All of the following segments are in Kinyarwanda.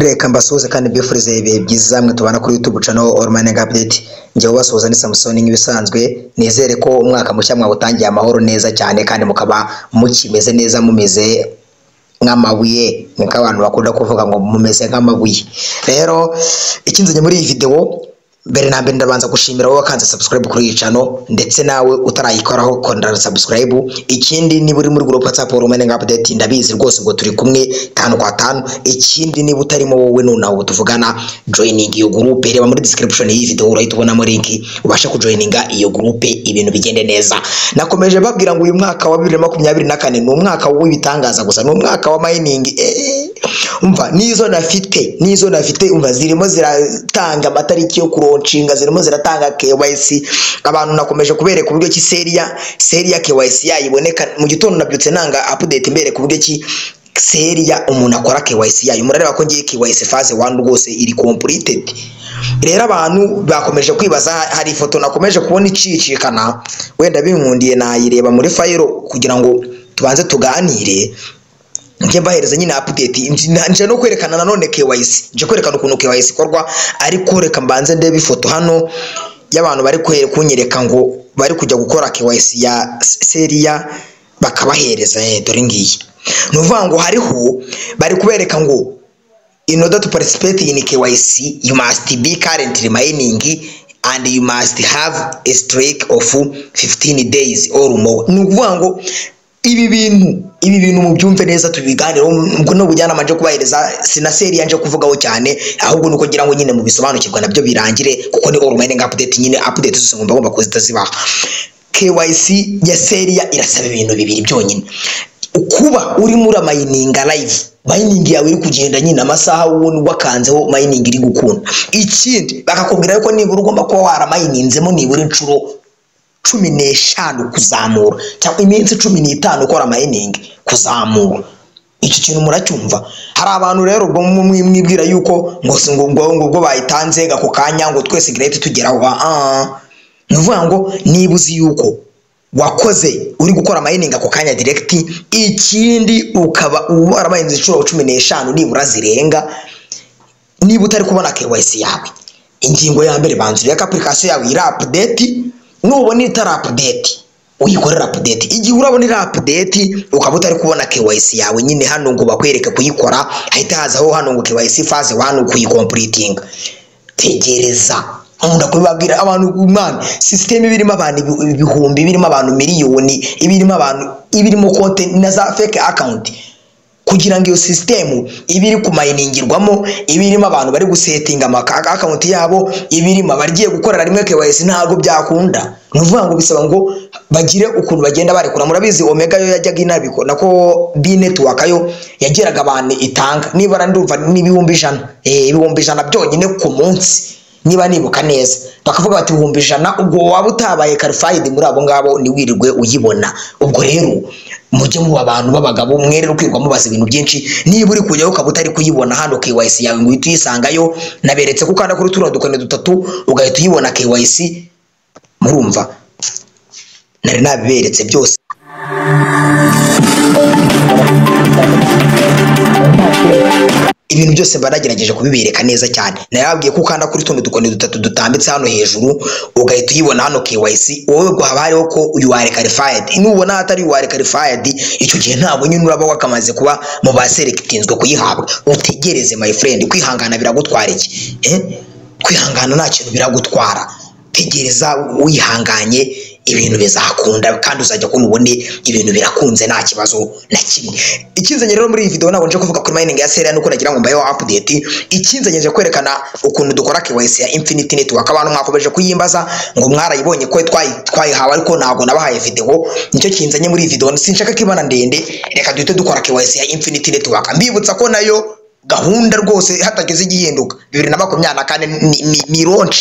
Reka mbasuhuze kandi mbifurize ibihe byiza mwe tubana kuri YouTube channel All Mining Update. Njye ubasuhuza ni Samson nk'ibisanzwe, nizere ko umwaka mushya mwawutangiye amahoro neza cyane kandi mukaba mukimeze neza, mumeze nk'amabuye, niko abantu bakunda kuvuga ngo mumeze nk'amabuye. Rero ikinzanye muri iyi video, mbere na mbere ndabanza gushimira wowe wakanze subscribe kuri iyi channel, ndetse nawe utarayikoraho kanda subscribe. Ikindi, niba uri muri group WhatsApp All Mining Update, ndabizi rwose ngo turi kumwe tanu kwa tanu. Ikindi, niba utarimo wowe nonaha ubu tuvugana, joining iyo group, reba muri description y'iyi video urahita ubonamo link ubashe kujoininga iyo group, ibintu bigende neza. Nakomeje babwira ngo uyu mwaka wa 2024 ni umwaka w'ibitangaza gusa, ni umwaka wa mining. Umva, nizo nafite, umva, zirimo ziratanga amatariki yo kulaunchinga, zirimo ziratanga KYC. Abantu nakomeje kubereka uburyo ki Celia KYC yayiboneka. Mu gitondo nabyutse nanga update mbereka uburyo ki Celia umuntu akora KYC yayo. Murareba ko ngiye KYC phase 1 rwose iri completed. Rero abantu bakomeje kwibaza, hari ifoto nakomeje kubona icicikana, wenda binkundiye nayireba muri file kugira ngo tubanze tuganire, njye mbahereza nyine update, nje no kwerekana nanone KYC, nje kwerekana ukuntu KYC ikorwa. Ariko reka mbanze ndebe ifoto hano y'abantu bari kunyereka ngo bari kujya gukora KYC ya Celia bakabahereza. Dore ngiyi. Ni ukuvuga ngo hariho bari kubereka ngo "In order to participate in KYC, you must be currently mining and you must have a streak of 15 days or more." Ni ukuvuga ngo ibi bintu mubyumve neza, tubiganireho. Ubwo no bujyanama nje kubahereza, sina Celia nje kuvugaho cyane, ahubwo nuko ngira ngo nyine mubisobanukirwa nabyo birangire, kuko ni All Mining Update nyine, update zose ngomba kuzitazibaha. KYC ya Celia irasaba ibintu bibiri byonyine: kuba urimo uramininga live, mining yawe iri kugenda nyine, amasaha ubona wakanzeho mining iri gukunda. Ikindi, bakakubwira yuko nibura ugomba kuba waramayininzemo nibura inshuro 15 kuzamura, cyangwa iminsi 15 ukora mining kuzamura. Icyo kintu muracyumva? Hari abantu rero ubwo mwibwira yuko ngo ngo ubwo bayitanze ako kanya ngo twese girahita tugeraho. Ah, ni ukuvuga ngo niba uzi yuko wakoze, uri gukora mining ako kanya direct, ikindi ukaba waramayininze inshuro 15 nibura zirenga, niba utari kubona KYC yawe, ingingo ya mbere, banza urebe ko application yawe iri update. Nubona itari update, uyikorera update. Igihe urabona iri update ukaba utari kubona KYC yawe nyine hano ngo bakwereke kuyikora, hahita hazaho hano ngo KYC phase 1 kuyicompletinga, tegereza. Nkunda kubibabwira abantu, man, system ibirimo abantu ibihumbi, ibirimo abantu miliyoni, ibirimo abantu, ibirimo konte na za fake account, kugira ngo iyo system ibe iri kumayiningirwamo, ibe irimo abantu bari gusetinga ama account yabo, ibe irimo abagiye gukorera rimwe KYC, ntabwo byakunda. Ni ukuvuga ngo bisaba ngo bagire ukuntu bagenda barekura. Murabizi, Omega yo yajyaga inabikora, nako Bee Network yo yageraga abantu itanga nibura ndumva n'100,000, 100,000 byonyine ku munsi niba nibuka neza. Bakavuga bati 100,000, ubwo waba utabaye qualified muri abo ngabo ntiwirirwe uyibona. Ubwo rero mujye muba abantu b'abagabo, mwerere kwirwa mubaza ibintu byinshi. Niba uri kujyaho ukaba utari kuyibona hano KYC yawe ngo uhite uyisangayo, naberetse ko ukanda kuri turiya dukoni dutatu ugahita uyibona KYC. Murumva nari nabiberetse byose. Ibintu byose mba nagerageje kubibereka neza cyane. Narababwiye ko ukanda kuri tuno dukoni dutatu dutambitse hano hejuru ugahita uyibona hano KYC. Wowe ubwo haba hariho ko you are qualified. Nubona hatari you are qualified, icyo gihe ntabwo nyine uraba wakamaze kuba mu baselectinzwe kuyihabwa. Utegereze, my friend. Kwihangana biragutwara iki, eh? Kwihangana nta kintu biragutwara. Tegereza wihanganye, ibintu bizakunda kandi uzajya kubona ubone ibintu birakunze, nta kibazo na kimwe. Ikinzanye rero muri iyi video, ntabwo nje kuvuga kuri mining ya Celia, nuko nagira ngo mbayeho update. Ikinzanye, nje kwerekana ukuntu dukora KYC ya Infinity Network. Abantu mwakomeje kuyimbaza ngo mwarayibonye ko twayihawe, ariko ntabwo nabahaye video. Nicyo kinzanye muri iyi video. Sinshaka ko ibana ndende, reka duhite dukora KYC ya Infinity Network. Mbibutsa ko nayo gahunda rwose hatagize igihinduka, 2024 ni launch.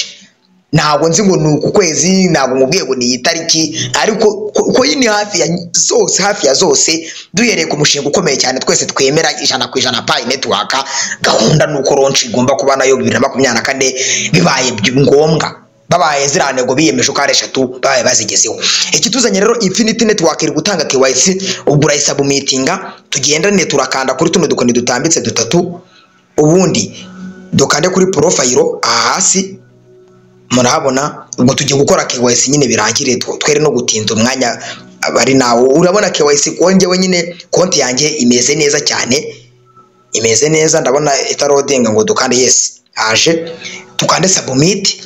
Ntabwo nzi ngo ni uku kwezi, ntabwo mubwiye ngo ni iyi tariki, ariko ko ni hafi ya zose, hafi ya zose, duhereye ku mushinga ukomeye cyane twese twemera 100%, Pi Network. Gahunda ni uko launch igomba kuba nayo 2024, bibaye ngombwa babaye ziriya ntego biyemeje uko ari eshatu babaye bazigezeho. Ikituzanye rero, Infinity Network iri gutanga KYC. Ubwo urayisubmitinga, tugendane, turakanda kuri tuno dukoni dutambitse dutatu. Ubundi dukande kuri profile aha hasi, murahabona. Ubwo tugiye gukora KYC nyine birangire, twere no gutinza umwanya bari nawo. Urabona KYC kongewe nyine, konti yanjye imeze neza cyane, imeze neza. Ndabona italoadinga ngo dukande. Yes, haje, tukande submit.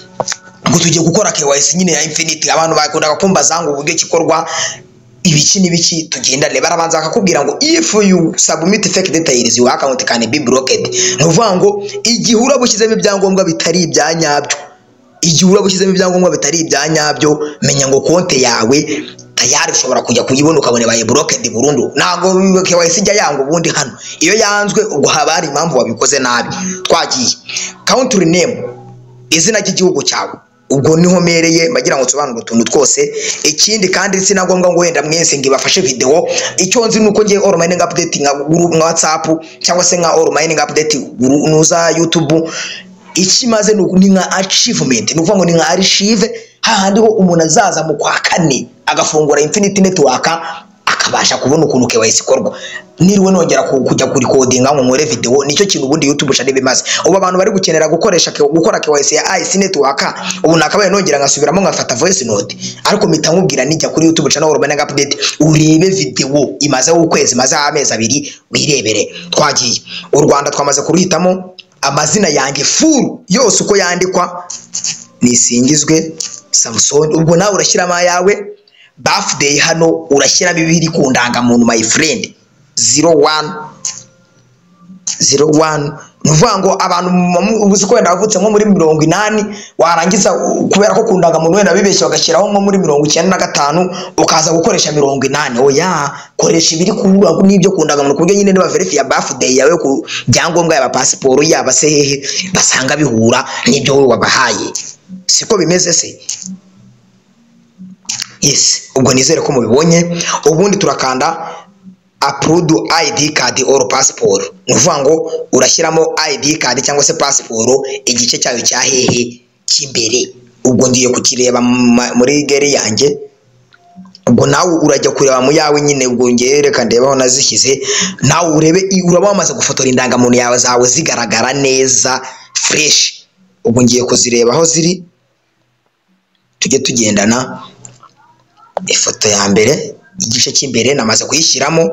Ngo tugiye gukora KYC nyine ya Infinity. Abantu bakundaga kumbaza ngo uburyo kikorwa, ibiki n'ibiki, tugendane. Barabanza bakakubwira ngo "If you submit fake details, your account can be blocked." Ni ukuvuga ngo igihe uraba ushyizemo ibyangombwa bitari ibya nyabyo, igihe uraba ushyizemo ibyangombwa bitari ibya nyabyo, menya ngo konti yawe tayari ushobora kujya kuyibona ukabona ibaye blocked burundu. Ntabwo KYC ijya yanga ubundi hano. Iyo yanzwe, ubwo haba hari impamvu wabikoze nabi. Twagiye. Country name, izina ry'igihugu cyawe. Ubwo niho mereye mbagira ngo nsobanure utuntu twose. Ikindi kandi, si na ngombwa ngo wenda mwese ngo ibafashe video. Icyo nzi ni uko ngiye All Mining Update nka group, nka WhatsApp, cyangwa se nka All Mining Update nuza YouTube, ikimaze ni nka achievement, ni ukuvuga ngo ni nka archive, hahandi ho umuntu azaza mu kwa kane agafungura Infinity Network, akabasha kubona ukuntu KYC ikorwa, niriwe nongera kujya kurecordinga ngo nkore video. Nicyo kintu ubundi YouTube channel bimaze. Ubu abantu bari gukenera gukoresha gukora KYC ya IC Network, ubu nakabaye nongera ngasubiramo nkafata voice note, ariko mpita nkubwira nijya kuri YouTube channel All Mining Update, urebe video imazeho ukwezi, imazeho amezi 2, wirebere. Twagiye. U Rwanda twamaze kuruhitamo. Amazina yanjye full yose uko yandikwa, Nisingizwe Samson. Ubwo nawe urashyiramo ayawe. Birthday, hano urashyiramo ibiri ku ndangamuntu, my friend, 01 01. Ni ukuvuga ngo abantu uzi ko wenda wavutse nko muri 80, warangiza kubera ko ku ndangamuntu wenda bibeshye bagashyiraho nko muri 95, ukaza gukoresha 80. Oya, koresha ibiri kuhura n'ibyo ku ndangamuntu, ku buryo nyine niba verifiya birthday yawe ku byangombwa, yaba pasiporo, yaba se hehe, basanga bihura n'ibyo wowe wabahaye. Siko bimeze se? Yes. Ubwo nizere ko mubibonye. Ubundi turakanda upload ID card or passport. Ni ukuvuga ngo urashyiramo ID card cyangwa se passport, igice cyayo cya hehe? Cy'imbere. Ubwo ngiye kukireba muri gallery yanjye, ubwo nawe urajya kureba mu yawe nyine. Ubwo ngiye, reka ndebe aho nazishyize, nawe urebe. Uraba wamaze gufotora indangamuntu yawe zawe zigaragara neza, fresh. Ubwo ngiye kuzireba aho ziri, tujye tugendana. Ifoto ya mbere, igice cy'imbere, namaze kuyishyiramo.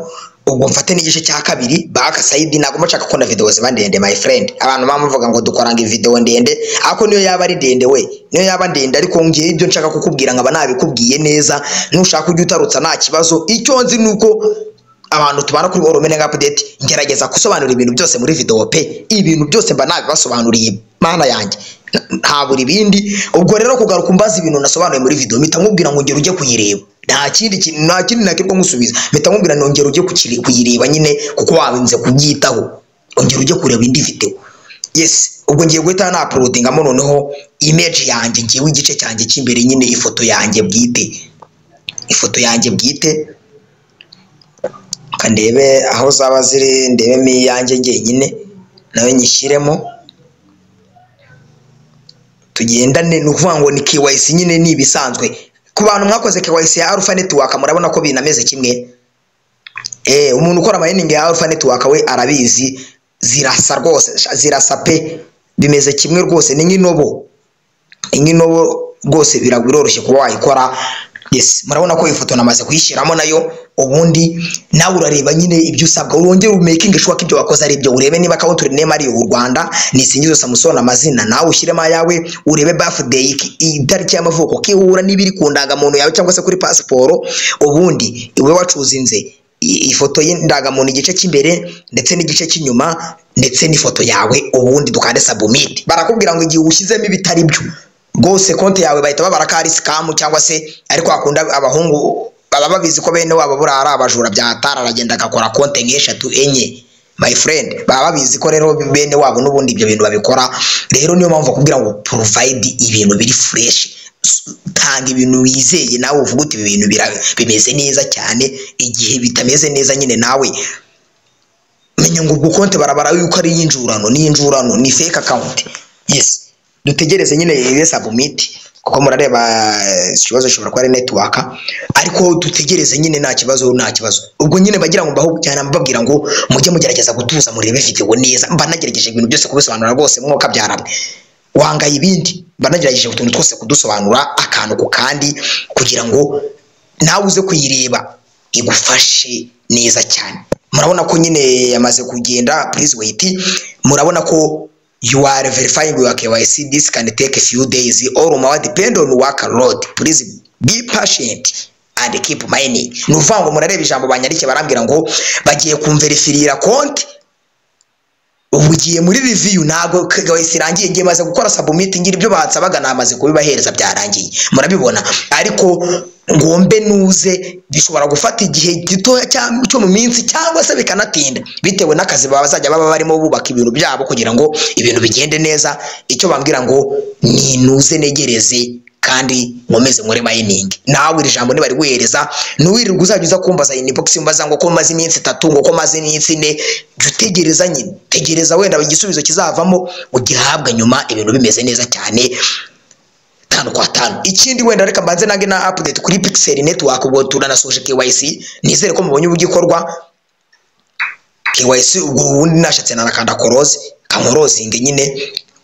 Ubwo mfate n'igice cya kabiri, back side. Ntabwo nshaka ko na video ziba ndende, my friend. Abantu baba bavuga ngo dukoranga video ndende, ariko niyo yaba ari ndende we, niyo yaba ndende, ariko ngiye ibyo nshaka kukubwira nkaba nabikubwiye neza. Nushaka ujya utarutsa, nta kibazo. Icyo nzi ni uko abantu tubana kuri All Mining Update, ngerageza gusobanura ibintu byose muri video pe. Ibintu byose mba nabibasobanuriye, mana yanjye, ntabura ibindi. Ubwo rero kugaruka umbaza ibintu nasobanuye muri video, mpita nkubwira ngo ngera ujye kuyireba. Nta kindi kintu, nta kindi nakirwa nkusubiza. Mpita nkubwira nongera ujye kuyireba nyine, kuko wabanze kubyitaho, ongera ujye kureba indi video. Yes. Ubwo ngiye guhita na uploadingamo noneho image yanjye, ngiwe igice cyanjye cy'imbere nyine, ifoto yanjye bwite, ifoto yanjye bwite. Ndebe aho zaba ziri, ndebemo iyanjye njyenyine, nayo nyishyiremo, tugendane. Ni ukuvuga ngo ni KYC nyine, ni ibisanzwe ku bantu mwakoze KYC ya Alpha Network. Murabona ko binameze kimwe. Umuntu ukora mining ya Alpha Network we arabizi, zirasa rwose, zirasa pe, bimeze kimwe rwose, ni nk'intobo, ni nk'intobo rwose, biroroshye kuba wayikora. Yes, murabona ko ifoto namaze kuyishyiramo nayo. Ubundi nawe urareba nyine ibyo usabwa, urongere umakinge sure ko ibyo wakoze ari ibyo. Urebe niba country name ari u Rwanda, Nisingizo Samson amazina, nawe ushyiremo ayawe. Urebe birthday, itariki y'amavuko, kihura n'ibiri ku ndangamuntu yawe cyangwa se kuri pasiporo. Ubundi iwe wachoosinze ifoto y'indangamuntu, igice cy'imbere ndetse n'igice cy'inyuma, ndetse n'ifoto yawe. Ubundi dukande submit. Barakubwira ngo igihe ushyizemo ibitari byo rwose, konti yawe bahita babara ko ari scam, cyangwa se ariko hakunda abahungu baba babizi ko bene wabo buriya ari abajura byatara, aragenda agakora konti nk'eshatu, enye, my friend. Baba babizi ko rero bene wabo n'ubundi ibyo bintu babikora. Rero niyo mpamvu bakubwira ngo provide ibintu biri fresh, tanga ibintu wizeye, nawe uvuga uti ibi bintu bimeze neza cyane. Igihe bitameze neza nyine, nawe menya ngo ubwo konti barabara yuko ari iy'injurano, ni injurano, ni fake account. Yes, dutegereze nyine ibe submit. Kuko murareba ikibazo gishobora kuba ari network, ariko dutegereze nyine, nta kibazo, nta kibazo. Ubwo nyine bagira ngo mbaho cyane, mbabwira ngo mujye mugerageza gutuza, murebe video neza. Mba nagerageje ibintu byose kubisobanura rwose, mwuka byaramwe wangaye ibindi. Mba nagerageje utuntu twose kudusobanura akantu ku kandi, kugira ngo nawe uze kuyireba igufashe neza cyane. Murabona ko nyine yamaze kugenda, please wait. Murabona ko you are verifying your KYC, this can take a few days or more, depend on workload, please be patient and keep mining. Ni ukuvuga ngo murareba ijambo banyandikiye, barambwira ngo bagiye kumverifirira konti, ubu ugiye muri review. Ntabwo KYC irangiye, ngiye maze gukora submit, ngira ibyo bansabaga namaze kubibahereza, byarangiye, murabibona. Ariko ngombe nuze, bishobora gufata igihe gitoya cyo mu minsi cyangwa se bikanatinda, bitewe n'akazi bazajya baba barimo bubaka ibintu byabo kugira ngo ibintu bigende neza. Icyo bambwira ngo ninuze negereze kandi nkomeze nkore mining. Nawe iri jambo nibariguhereza, ntiwirirwe uzajya uza kumbaza inbox, mbaza ngo ko maze iminsi 3, ngo ko maze iminsi 4. Jya utegereza nyine, tegereza wenda igisubizo kizavamo ugihabwa nyuma, ibintu bimeze neza cyane, 5 kwa 5. Ikindi wenda reka mbanze nange na update kuri Pixel Network. Ubwo turanasoje KYC, nizere ko mubonye uburyo ikorwa KYC. Ubwo ubundi nashatse nanakanda close, kankorozinge nyine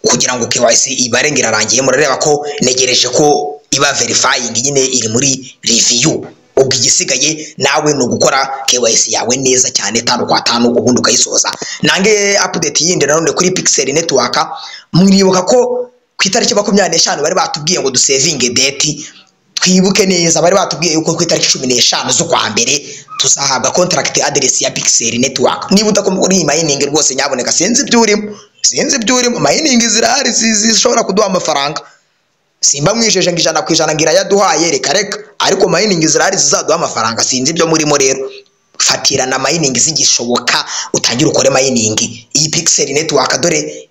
kugira ngo KYC ibare ngo irarangiye. Murareba ko negereje ko iba verifying nyine, iri muri review. Ubwo igisigaye nawe ni ugukora KYC yawe neza cyane 5 kwa 5, ubundi ukayisoza. Nange update yindi nanone kuri Pixel Network, mwibuka ko ku itariki 25 bari batubwiye ngo dusevinge date. Twibuke neza, bari batubwiye yuko ku itariki 15 z'ukwa mbere tuzahabwa contract address ya Pixel Network. Niba udakora iyi mining rwose, nyaboneka, sinzi ibyo urimo, sinzi ibyo urimo. Mining zirahari zishobora kuduha amafaranga. Simba mwijeje ngo 100% ngo irayaduhaye, reka reka, ariko mining zirahari zizaduha amafaranga. Sinzi ibyo murimo rero, fatirana mining zigishoboka, utangire ukore mining. Iyi Pixel Network, dore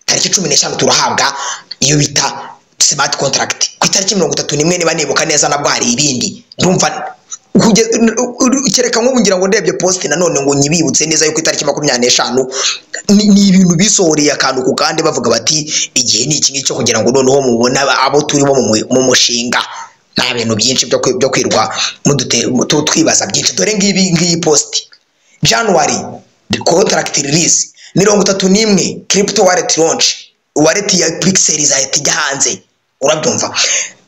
tariki 15 turahabwa iyo bita smart contract. Ku itariki 31, niba nibuka neza, nabwo hari ibindi. Ndumva kereka nk'ubu ngira ngo ndebye post nanone ngo nyibibutse neza yuko itariki 25 ni ibintu bisohoreye akantu ku kandi, bavuga bati igihe ni iki ngiki kugira ngo noneho mubone abo turimo mu mushinga. Nta bintu byinshi byo kwirwa twibaza byinshi. Dore ngibi, ngiyi post: January contract release, 31 crypto wallet launch, wallet ya Pixel izahita ijya hanze, urabyumva.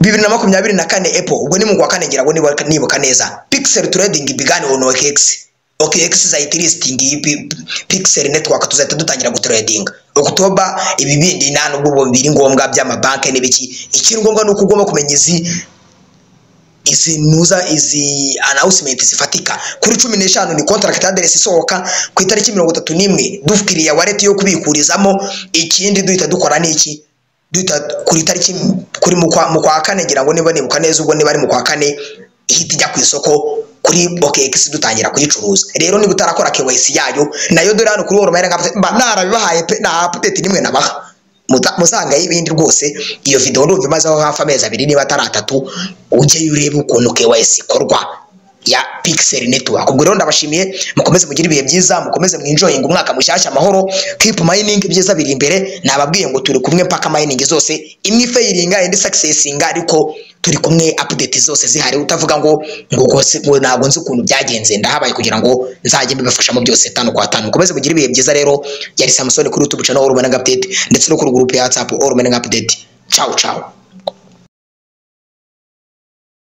2024 April, ubwo ni mu kwa kane ngira ngo nibuka neza, Pixel trading began on OKX. OKX izahita listing iyi Pixel Network, tuzahita dutangira gutrading October. Ibi bindi nta nubwo biri ngombwa by'amabanki n'ibiki. Ikiri ngombwa ni uko ugomba kumenya izi nuza, izi announcement zifatika. Kuri 15 ni contract address isohoka, ku itariki 31 dufukiriya wallet yo kubikurizamo. Ikindi duhita dukora niki? Duhita kuri tariki kuri mu kwa kane ngira ngo niba nibuka neza, ubwo niba ari mu kwa kane, ihita ijya ku isoko kuri OKX, dutangira kuyicuruza. Rero niba utarakora KYC yayo nayo, dore hano kuri World mba narabibahaye pe, nta update nimwe nabaha musanga y'ibindi rwose. Iyo video ndumva imazeho hafi amezi 2 niba atari 3, ujye urebe ukuntu KYC ikorwa ya Pixel Network. Ubwo rero ndabashimiye, mukomeze mugire ibihe byiza, mukomeze mwinjoyinga umwaka mushyashya amahoro, keep mining, ibyiza biri imbere. Nababwiye ngo turi kumwe mpaka mining zose, imwe failinga indi successinga, ariko turi kumwe, update zose zihari. Utavuga ngo ngo ntabwo nzi ukuntu byagenze, ndahabaye kugira ngo nzajye mbibafashamo byose 5 kwa 5. Mukomeze mugire ibihe byiza. Rero yari Samson kuri YouTube channel All Mining Update, ndetse no kuri group ya WhatsApp All Mining Update. Ciao ciao.